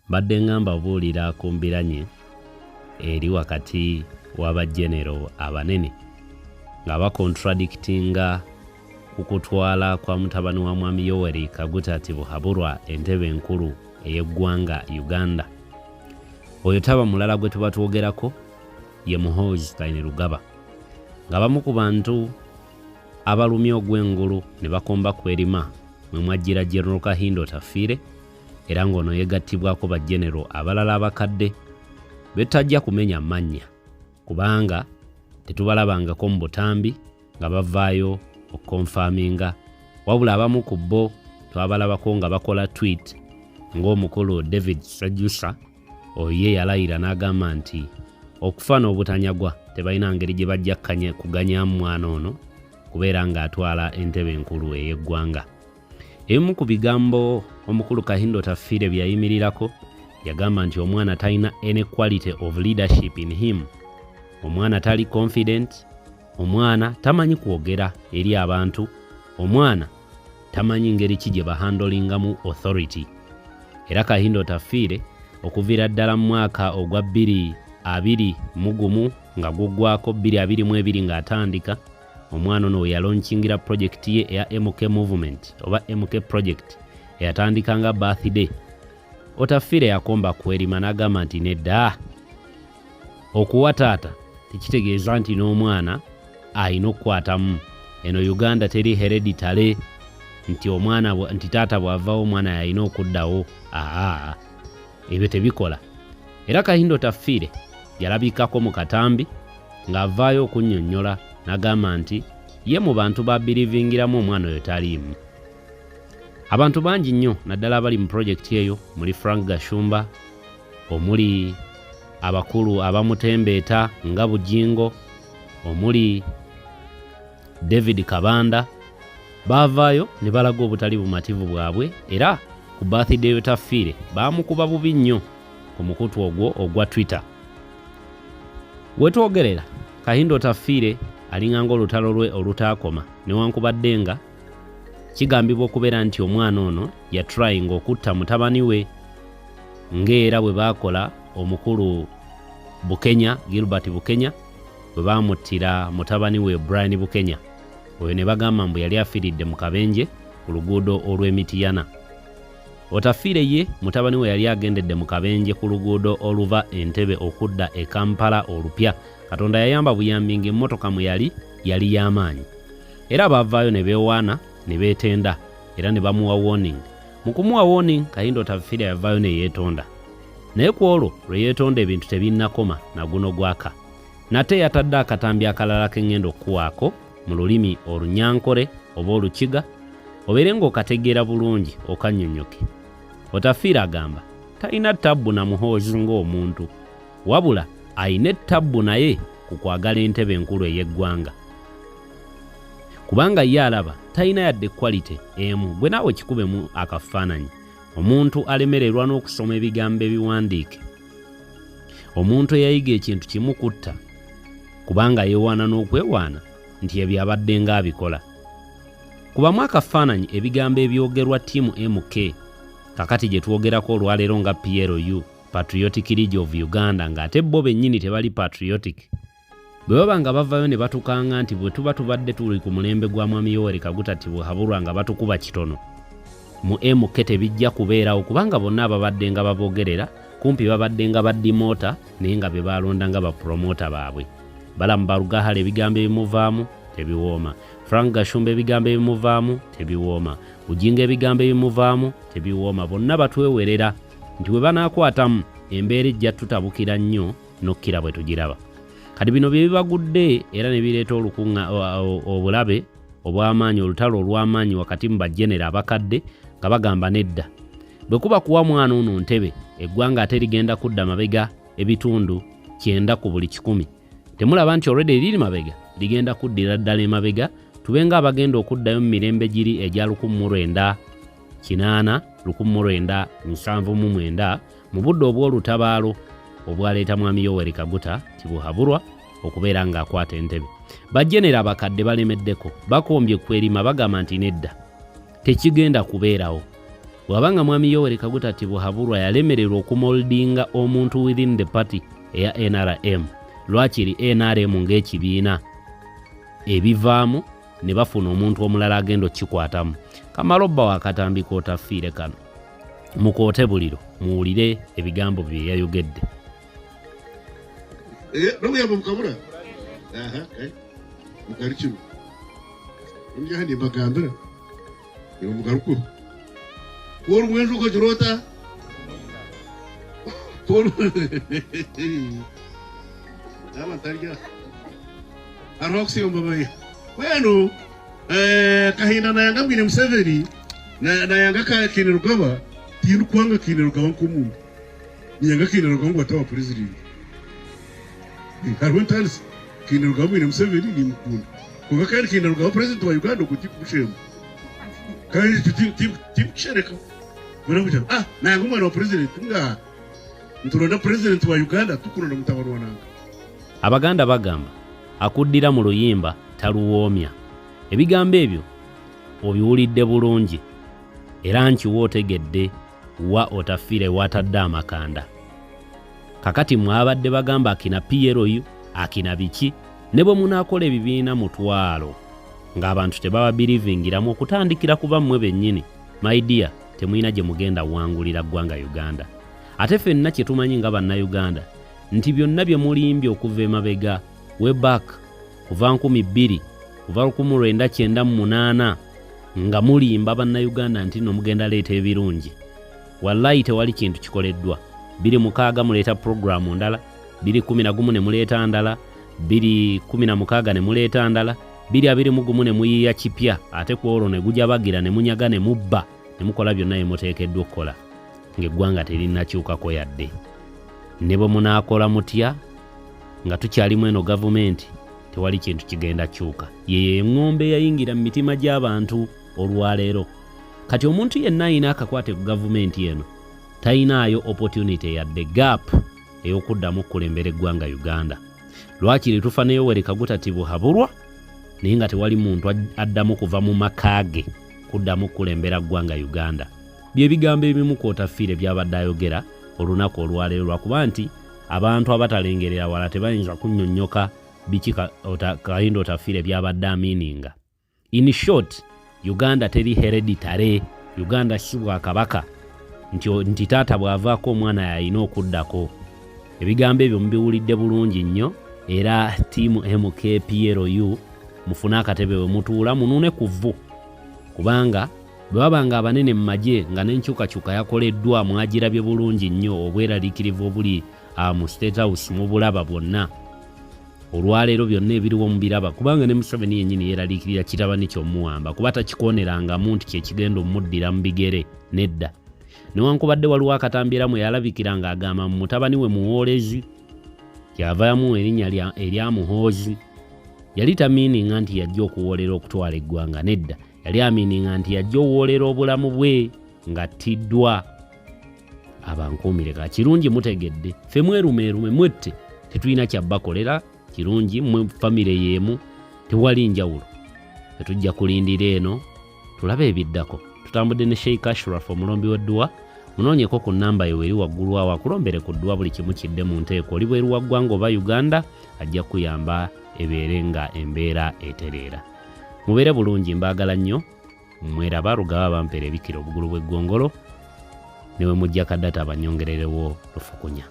Mbadde nga mbabuulira ku mbiranye eri wakati wa ba-genero abanene nga bakontradictinga ku kutwala kwa mutabani wa Mwami Yoweri Kaguta Tibuhaburwa entebe enkulu ey'eggwanga Uganda. Oyo taba mulala gwe tuba twogerako ye Muhoozi Kainerugaba ng'abamu ku bantu abalumya ogw'engulu ne bakomba kwerima mwe mwajjira General Kahinda Otafiire era ng'ono yeegattibwako ba genero abalala abakadde betutajja kumenya mannya kubanga tetubalabangako mu butambi nga bavaayo okukonfaminga, wabula abamu ku bo twabalabako nga bakola tweet ng'omukulu David Sejusa. Oyo ye yalayira n'agamba nti okufa n'obutanyagwa tebalina ngeri gye bajja kuganyamu mwana ono kubeera ng'atwala entebe enkulu ey'eggwanga. Ebimu ku bigambo omukulu Kahinda Otafiire bye yayimirirako, yagamba nti omwana talina any quality of leadership in him, omwana tali confident, omwana tamanyi kwogera eri abantu, omwana tamanyi ngeri ki gye bahandolingamu authority. Era Kahinda Otafiire okuviira ddala mu mwaka ogwa 2021 nga guggwako 2022 ng'atandika, omwana ono we yalonkingira projekiti ye eya MK Movement oba MK Project eyatandika nga birthday, Otafiire yakomba kwerima n'agamba nti nedda, okuwa taata tekitegeeza nti n'omwana alina okukwatamu. Eno Uganda teri hereditary nti omwana nti taata bw'avaawo omwana yalina okuddawo. Aa, ebyo tebikola. Era Kahinda Otafiire yalabikako mu katambi ng'avaayo okunnyonnyola n'agamba nti ye mu bantu babirivingiramu omwana oyo taliimu. Abantu bangi nnyo naddala abali mu projekiti eyo muli Frank Gashumba, omuli abakulu abamutembeeta nga Bujingo, omuli David Kabanda, baavaayo ne balaga obutali bumativu bwabwe. Era ku birthday Otafiire baamukuba bubi nnyo ku mukutu ogwo ogwa Twitter. Wetwogerera Kahinda Otafiire alinga ng'olutalo lwe olutaakoma, newankubadde nga kigambibwa okubeera nti omwana ono yatryinga okutta mutabani we ng'era bwe baakola omukulu Bukenya, Gilbert Bukenya, bwe baamuttira mutabani we Brian Bukenya oyo ne bagamba mbu yali afiiridde mu kabenje ku luguudo olw'Emitiyana. Otafiire ye mutabani we yali agendedde mu kabenje ku luguudo oluva Entebbe okudda e Kampala olupya. Katonda yayamba buyambi ng'emmotoka mwe yali yali y'amaanyi. Era baavaayo ne beewaana ne beetenda era ne bamuwa warning. Mu kumuwa warning, Kahinda Otafiire yavaayo ne yeetonda. Naye ku olwo lwe yeetonda ebintu tebinnakoma na guno gwaka. Nate yatadde akatambi akalala ke ŋŋenda okukuwaako mu lulimi Olunyankore oba Olukiga obeere ng'okategeera bulungi okannyonnyoke. Otafiire agamba talina tabbu na Muhoozi ng'omuntu, wabula alina ettabbu naye ku kwagala entebe enkulu ey'eggwanga. Kubanga ye alaba talina yadde quality emu. Gwe naawe kikubemu akafaananyi. Omuntu alemererwa n'okusoma ebigambo ebiwandiike. Omuntu eyayiga ekintu kimu kutta kubanga yeewaana n'okwewaana nti ebyo abadde ng'abikola. Kubamu akafaananyi ebigambo ebyogerwa ttiimu MK kakati gye twogerako olwaleero nga PLU, Patriotic League of Uganda, ng'ate bo bennyini tebali patriotic. Bwe baba nga bavayo ne batukanga nti bwe tuba tubadde tuli ku mulembe gwa Mwami Yoweri Kaguta Tibuhaburwa nga batukuba kitono, mu MK tebijja kubeerawo kubanga bonna ababadde nga baboogerera kumpi babadde nga badimoota naye nga be baalonda nga bapromota baabwe. Balamu Barugahara ebigambo ebimuvaamu tebiwooma. Frank Gashumba ebigambo ebimuvaamu tebiwooma. Bujingo ebigambo ebimuvaamu tebiwooma. Bonna batwewerera nti bwe banaakwatamu embeera ejja tutabukira nnyo n'okkira bwe tugiraba. Kati bino bye bibagudde era ne bireeta olukuŋŋa obulabe obw'amaanyi, olutalo olw'amaanyi wakati mu bajenero abakadde nga bagamba nedda. Bwe kuba kuwa mwana ono ntebe, eggwanga ate ligenda kudda mabega ebitundu 90 ku buli 100. Temulaba nti already liri mabega, ligenda kuddira ddala emabega, tube ng'abagenda okuddayo mu mirembe giri egya 1980, 1979, mu budde obw'olutabaalo obwaleeta Mwami Yoweri Kaguta Tibuhaburwa okubeera ng'akwata entebe. Bajenero abakadde balemeddeko, bakombye kwerima, bagamba nti nedda, tekigenda kubeerawo. Bw'aba nga Mwami Yoweri Kaguta Tibuhaburwa yalemererwa okumoldinga omuntu within the party eya NRM, lwakiri NRM ng'ekibiina ebivaamu ne bafuna omuntu omulala agenda okukikwatamu. Kamala obba wakatambi k'otafiire kano, mukoote buliro muwulire ebigambo bye yayogedde. N'obuyambo bukabura aha mugarukirwe ndyaha nimbagambira iwe mugarukure ori mwenzi ukagira ota naaba ntarya hariho akusimba bayi mbwenu Kahinda nayanga mbwine Museveni nayanga Kainerugaba tindikwanga Kainerugaba nk'omuntu niyanga Kainerugaba ngu ataba president hariho entandisi Kainerugaba mbwine Museveni nimukunda kwonka kandi Kainerugaba president wa Uganda ogwo tikumushemba kandi tikushereka barakugira nayanga omwana wa president nga nituronda president wa Uganda tukuronda mutabani wa nanga. Abaganda bagamba akuddira mu luyimba taluwoomya. Ebigambo ebyo obiwulidde bulungi era nkiwa otegedde wa otafiire watadde amakanda. Kakati mwabadde bagamba akina PLU akina biki ne bwe munaakola ebibiina mutwalo ng'abantu tebababilivingiramu okutandikira kuba mmwe bennyini. My dear, temulina gye mugenda wangulira ggwanga Uganda. Ate ffenna kye tumanyi nga Bannayuganda nti byonna bye mulimbye okuva emabega way back kuva 2000 kuva 1998 nga mulimba Bannayuganda nti nno mugenda leeta ebirungi. Wallahi tewali kintu kikoleddwa. 2006 muleeta puroguramu ndala, 2011 ne muleeta ndala, 2016 ne muleeta ndala, 2021 ne muyiiya kipya ate ku olwo ne gujabagira ne munyaga ne mubba ne mukola byonna bye muteekeddwa okukola ng'eggwanga terinnakyukako yadde. Ne bwe munaakola mutya nga tukyalimu eno gavumenti tewali kintu kigenda kyuka. Yeyo eŋŋombe eyayingira mu mitima gy'abantu olwaleero. Kati omuntu yenna alina akakwate ku gavumenti eno talinaayo opportunity yadde gap ey'okuddamu okukulembera eggwanga Uganda. Lwakiri tufa ne Yoweri Kaguta Tibuhaburwa naye nga tewali muntu addamu kuva mu maka ge kuddamu kukulembera ggwanga Uganda. Bye bigambo ebimu ku Otafiire by'abadde ayogera olunaku olwaleero lwakuba nti abantu abatalengerera wala tebayinza kunnyonnyoka biki Kahinda Otafiire by'abadde amiininga. In short, Uganda teri hereditary. Uganda si bwakabaka nti taata bw'avaako omwana yalina okuddako. Ebigambo ebyo mubiwulidde bulungi nnyo era ttiimu MKPLU mufune akatebe we mutuula munuune ku vvu, kubanga bwe baba nga abanene mu magye nga n'enkyukakyuka yakoleddwa mwagirabye bulungi nnyo obweraliikirivu obuli mu State House mubulaba bwonna. Olwaleero byonna ebiriwo mubiraba kubanga ne Museveni yennyini yeeraliikirira kitabani ky'omuwamba kuba takikoonerangamu nti kye kigenda omuddira mu bigere nedda. Newankubadde waliwo akatambi era mwe yalabikira ng'agamba mu mutabani we Muwoolezi kyava yamuwa erinnya erya Muhoozi. Yali tamiininga nti yajja okuwoolera okutwala eggwanga nedda. Yali amiininga nti yajja owoolera obulamu bwe ng'attiddwa. Abankuumire ka kirungi mutegedde ffe mwerumeerume mwette tetulina kyabbakolera kirungi mmwe famire y'emu tewali njawulo. Tetujja kulindira eno tulabe ebiddako. Tutambudde ne Sheikh Ashraf omulombi w'edduwa. Munoonyeko ku nnamba ye weri waggulu awo akulombere ku dduwa buli kimu kidde mu nteeko. Oli bweru wa ggwanga oba Uganda ajja kuyamba ebeere nga embeera etereera. Mubeere bulungi mbaagala nnyo. Mweraba Rugaba bampeera ebikira obugulu bw'eggongolo ne we mujja kadata abanyongererewo lufukunya.